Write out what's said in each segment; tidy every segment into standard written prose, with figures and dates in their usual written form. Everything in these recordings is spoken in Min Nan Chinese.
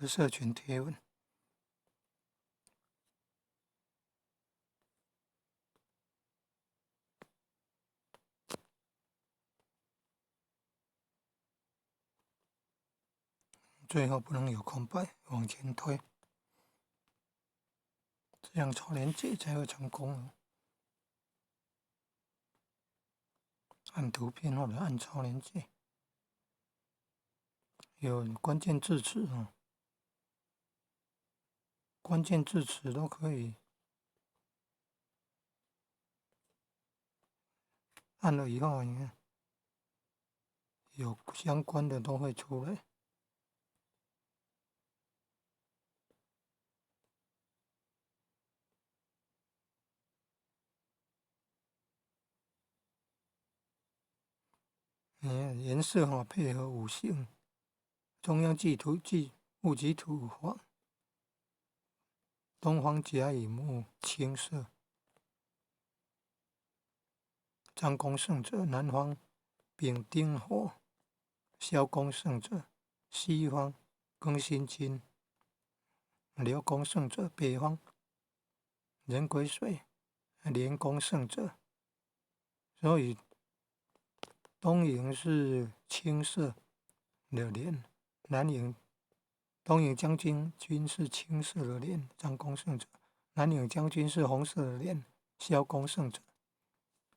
的社群貼文。最後不能有空白，往前推，這樣超連結才會成功。按圖片或者按超連結，有關鍵字詞啊，關鍵字詞都可以按了以後，你看有相關的都會出來。嗯，顏色哈配合五行，中央忌土忌戊己土黃，東方甲乙木青色，張公勝者，南方丙丁火，蕭公勝者，西方庚辛金，劉公勝者，北方壬癸水，連公勝者，所以。東營是青色的臉，南營東營將軍軍是青色的臉，張公勝者；南營將軍是紅色的臉，蕭公勝者；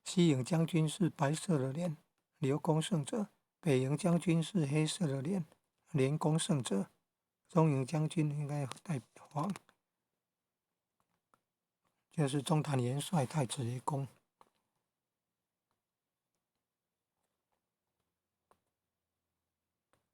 西營將軍是白色的臉，劉公勝者；北營將軍是黑色的臉，連公勝者；中營將軍應該帶黃，就是中壇元帥太子爺公。